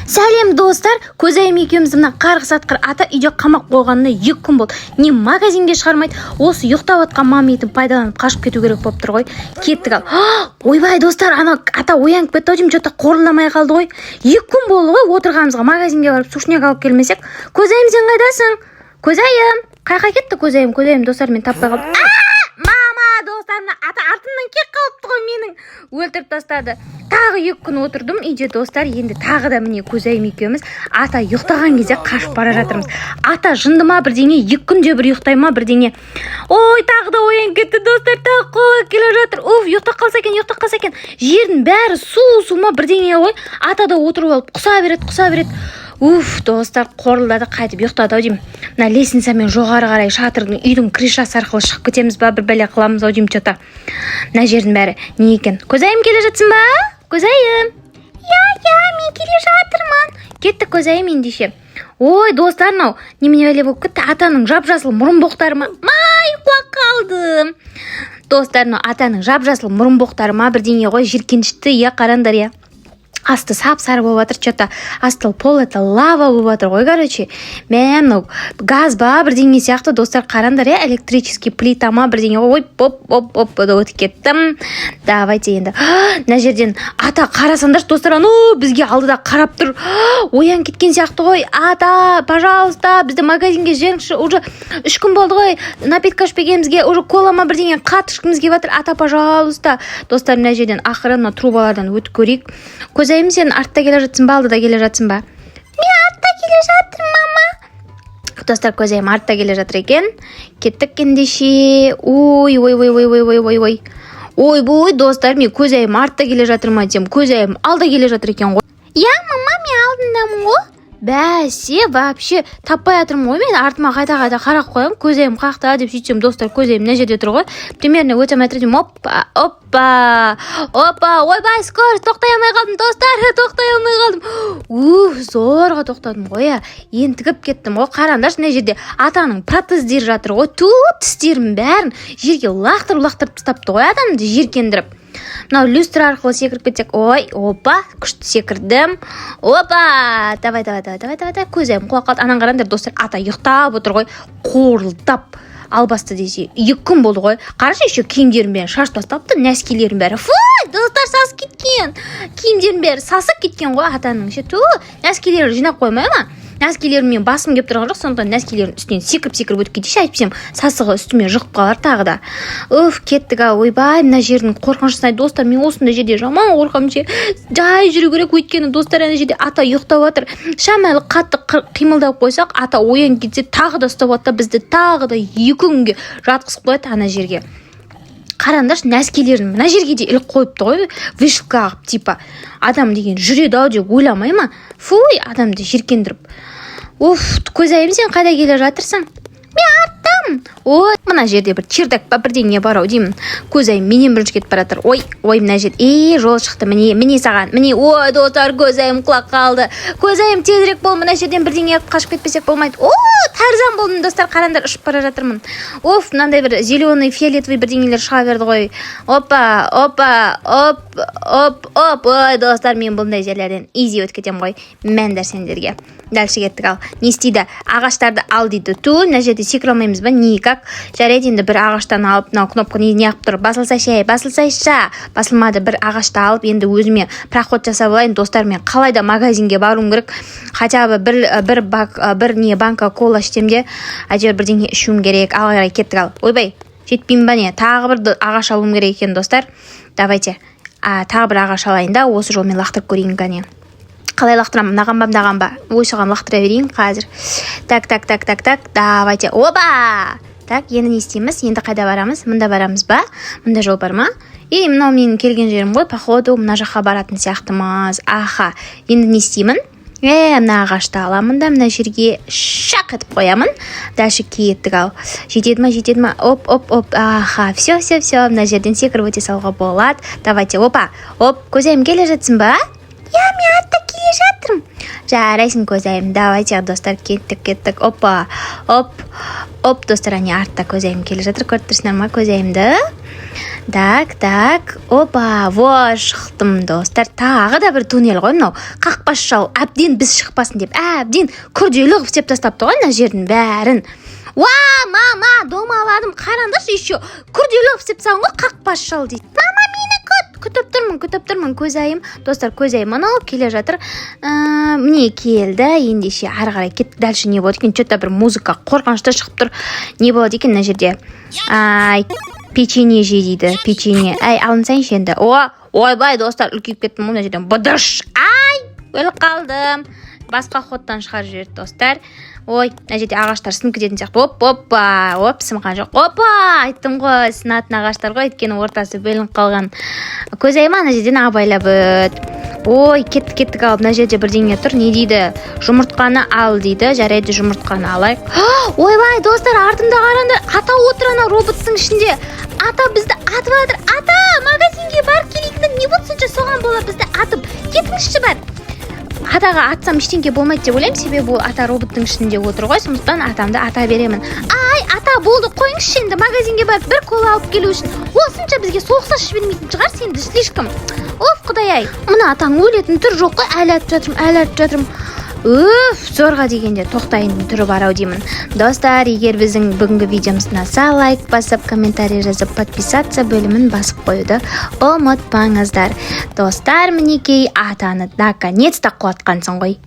Сәлем, достар! Көзайым екеумізді мына қарғыс атқыр ата үйде қамап қойғанына 2 күн болды. Не магазинге шығармайды. Осы ұйықтап жатқан мамитін пайдаланып, қашып кету керек болып тұр ғой. Кеттік. Ал, ойбай, достар, ана ата оянып кетті ау деймін. Че-то қорылдамай қалды ғой. 2 күн болды ғой отырғанымызға, магазинге барып сушняк алып келмесек. Көзайым, сен қайдасың? Көзайым қай кетті? Көзайым, Көзайым, достар, мен таппай қалдым. А, мама! Достар, мына ата артымнан келіп қалыпты ғой, менің өлтіріп тастады. Тағы 2 күн отырдым үйде, достар. Енді тағы да, міне, Көзайым екеуміз ата ұйықтаған кезде қашып бара жатырмыз. Ата жынды ма, бірдеңе, 2 күнде бір ұйықтай ма, бірдеңе? Ой, тағы да оянып кетті, достар, тағы қуалап келе жатыр. Уф, ұйықтап қалса екен, ұйықтап қалса екен. Жердің бәрі су, су ма, бірдеңе ғой. Ата да отырып алып құса береді, құса береді. Уф, достар, қорылдады, қайтып ұйықтады ау деймін. Мына лестницамен жоғары қарай шатырдың, үйдің крышасы арқылы шығып кетеміз ба, бір бәле қыламыз ау деймін. Че-то мына жердің бәрі не екен? Көзайым, келе жатсың ба, Көзайым? Иә, мен келе жатырмын. Кеттік, Көзайым, ендеше. Ой, достар, мынау немене бәле болып кетті? Атаның жап жасыл мұрынбоқтары ма? Май, құлап қалдым. Достар, мынау атаның жап жасыл мұрынбоқтары ма, бірдеңе ғой, жиіркенішті, иә. Қараңдар, иә, асты сап сары болып жатыр. Че-то асты, пол, это лава болып жатыр ғой, короче. Мә, мынау газ ба, бірдеңе сияқты, достар, қараңдар, иә, электрический плита ма, бірдеңе ғой. Ой, оп, оп, оп, өтіп кеттім. Давайте енді мына жерден. Ата, қарасаңдаршы, достар, анау бізге алдыда қарап тұр, оянып кеткен сияқты ғой. Ата, пожалуйста, бізді магазинге жіберіңізші. Уже 3 күн болды ғой напитка ішпегенімізге, уже кола ма, бірдеңе қатты ішкіміз келіп жатыр. Ата, пожалуйста. Достар, мына жерден ақыры мына трубалардан өтіп көрейік. Көзайым, сен артта келе жатсың ба, алдыда келе жатсың ба? Мен артта келе жатырмын, мама. Достар, Көзайым артта келе жатыр екен. Кеттік ендеше. Ой, ой, ой, ой, ой, ой, ой, ой, ойбой! Достар, мен Көзайым артта келе жатыр ма десем, Көзайым алда келе жатыр екен ғой. Иә, мама, мен алдындамын ғой. Бәсе, вообще таппай жатырмын ғой мен. Артыма қайта қайта қарап қоямын, Көзайым қаяқта деп. Сөйтсем, достар, Көзайым мына жерде тұр ғой. Примерно өте алмай тұр деймін. Опа, опа, опа! Ойбай, скорость, тоқтай алмай қалдым, достар, тоқтай алмай қалдым. Уф, зорға тоқтадым ғой, иә, ентігіп кеттім ғой. Қараңдаршы, мына жерде атаның протездері жатыр ғой. Ту, тістерінің бәрін жерге лақтырып лақтырып тастапты ғой, адамды жиіркендіріп. Мынау люстра арқылы секіріп кетсек. Ой, опа, күшті секірдім. Опа, давай, давай, давай, давай, давай, давай! Көзайым құлап қалды. Анан қараңдар, достар, ата ұйықтап отыр ғой, қорылдап. Албасты десе, 2 күн болды ғой. Қарашы, еще киімдерін бәрін шашып тастапты, нәскилерінің бәрі. Фу, достар, сасып кеткен, киімдерінің бәрі сасып кеткен ғой атаның ше. Ту, нәскилерін жинап қоймай ма? Нәскилерін басым келіп тұрған жоқ, сондықтан нәскилердің үстінен секіріп секіріп өтіп кетейінші, әйтпесем сасығы үстіме жұғып қалар тағы да. Уф, кеттік ау. Ойбай, мына жердің қорқыныштысын ай! Достар, мен осындай жерде жаман қорқамын ше. Жай жүру керек, өйткені, достар, ана жерде ата ұйықтап жатыр. Шамалы қатты қимылдап қойсақ, ата оянып кетсе, тағы да ұстап алады да, бізді тағы да 2 күнге жатқызып қояды ана жерге. Қараңдаршы, нәскилерін мына жерге де іліп қойыпты ғой, вешалка қылып. Типа адам деген жүреді ау деп ойламай ма? Фуй, адамды жиіркендіріп. Уф, Көзайым, сен қайда келе жатырсың? Мен арттамын. Ой, мына жерде бір чердак па, бірдеңе бар ау деймін. Көзайым менен бірінші кетіп бара жатыр. Ой, ой, мына жерде е жол шықты. Міне, міне саған, міне! Ой, достар, Көзайым құлап қалды. Көзайым, тезірек бол, мына жерден бірдеңе қашып кетпесек болмайды. О, Тарзан болдым, достар, қараңдар, ұшып бара жатырмын. Оф, мынандай бір зеленый, фиолетовый бірдеңелер шыға берді ғой. Опа, опа, оп, оп, оп! Ой, достар, мен бұндай жерлерден изи өтіп кетемін ғой, мәндер сендерге. Дальше кеттік. Ал не істейді? Ағаштарды ал дейді. Ту, мына жерде секіре алмаймыз ба? Никак. Жарайды, енді бір ағаштан алып, мынау кнопка не неғып тұр? Басылсайшы, ей, басылсайшы! Басылмады. Бір ағашты алып, енді өзіме проход жасап алайын. Достар, мен қалай да магазинге баруым керек. Хотя бы бір бак, бір не, банка кола ішсем де, әйтеуір бірдеңе ішуім керек. Ал қарай кеттік. Ал, ойбай, жетпеймін ба, не? Тағы бір ағаш алуым керек екен, достар. Давайте, тағы бір ағаш алайын да, осы жолмен лақтырып көрейін. Кәне, қалай лақтырамын? Мынаған ба, мынаған ба? Осыған лақтыра берейін қазір. Так, так, так, так, так, давайте. Оба! Так, енді не істейміз? Енді қайда барамыз? Мында барамыз ба? Мында жол бар ма? И мынау менің келген жерім ғой, походу, мына жаққа баратын сияқтымыз. Аха, енді не істеймін? Мына ағашты аламын да, мына жерге шақ етіп қоямын. Дальше кеттік. Ал, жетеді ма, жетеді ма? Оп, оп, оп! Аха, все, все, все, мына жерден секіріп өте салуға болады. Давайте, опа, оп! Көзайым, келе жатсың ба? Иә, мен артта келе жатырмын. Жарайсың, Көзайым. Давайте, достар, кеттік, кеттік. Опа, оп, оп! Достар, әне артта Көзайым келе жатыр, көріп тұрсыңдар ма Көзайымды? Так, так, опа, во, шықтым, достар. Тағы да бір туннель ғой мынау. Қақпас шал әбден біз шықпасын деп әбден күрделі қылып істеп тастапты ғой мына жердің бәрін. Уа, мама, домаладым, қараңдаршы, еще күрделі қылып істеп тастаған ғой қақпас шал дейді. Мама, мені күт. Күтіп тұрмын, күтіп тұрмын, көзайым. Достар, көзайым анау келе жатыр. Міне, келді. Ендеше ары қарай кеттік. Дальше не болады екен? Че то бір музыка қорқынышты шығып тұр. Не болады екен мына жерде? Ай, печенье же дейді, печенье. Әй, алынсайыншы енді. О, ойбай, достар, үлкейіп кеттім ғой мына жерден. Быдыш, ай, өліп қалдым. Басқа ходтан шығарып жіберді, достар. Ой, мына жерде ағаштар сынып кететін сияқты. Оп, опа, оп, сынған жоқ. Опа, айттым ғой, сынатын ағаштар ғой, өйткені ортасы бөлініп қалған. Көзайым, ана жерден абайлап өт. Ой, кеттік, кеттік. Ал мына жерде бірдеңе тұр. Не дейді? Жұмыртқаны ал дейді. Жарайды, жұмыртқаны алайық. Ойбай, достар, артымда қараңдар, ата отыр ана роботтың ішінде. Ата бізді атып жатыр. Ата, магазинге барып келейік та, не болды сонша? Соған бола бізді атып кетіңізші, бар. Атаға атсам, ештеңке болмайды деп ойлаймын, себебі ол ата роботтың ішінде отыр ғой, сондықтан атамды ата беремін. Ай, ата, болды, қойыңызшы енді. Магазинге барып бір кола алып келу үшін осынша бізге соғыса жібермейтін шығарсыз енді, слишком. Оф, құдай ай, мына атаң өлетін түрі жоқ қой. Әлі атып жатырмын, әлі атып жатырмын. Үф, зорға дегенде тоқтайын түрі бар ау деймін. Достар, егер біздің бүгінгі видеомыз ұнаса, лайк басып, комментарий жазып, подписаться бөлімін басып қоюды ұмытпаңыздар. Достар, мінекей, атаны наконец то құлатқансың ғой.